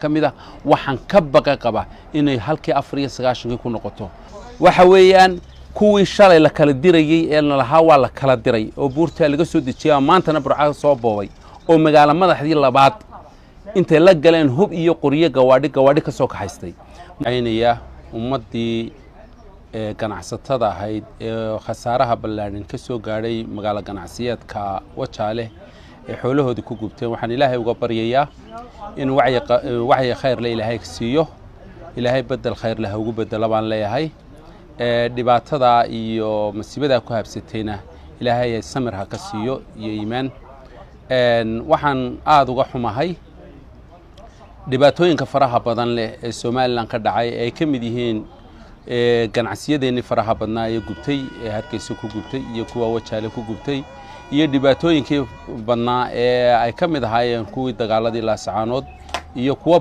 Ka mid ah waxaan ka baqa qaba inay halkii 94-kii ku noqoto. Waxa weeyaan kuwii shalay la kala dirayey ee nalahaa waa la kala diray oo buurtaa laga soo dejiyay, maantana Burca soo boobay oo magaalo madaxdii labaad intay la galeen hub iyo qoryo, gawaadhi gawaadhi ka soo kaxaystay. Aynaya ummaddii ganacsatada ahayd ee khasaaraha ballaadhan ka soo gaadhay magaalo ganacsiyeedka Wajaale ee xoolahoodii ku gubteen, waxaan Ilaahay uga baryayaa in wacyi khayrle Ilaahay siiyo, Ilaahay bedel khayrle ha ugu bedelo baan leeyahay. Dhibaatada iyo masiibadaa ku habsatayna Ilaahay samir ha ka siiyo iyo iimaan. Waxaan aada uga xumahay dhibaatooyinka faraha badan leh ee Somalilan ka dhacay ee ay ka mid yihiin ganacsiyadeenii faraha badnaa ee gubtay, ee Hargeysa ku gubtay iyo kuwa Wajaale ku gubtay, iyo dhibaatooyinkii badnaa ee ay ka mid ahaayeen kuwii dagaaladii Laasacaanood iyo kuwa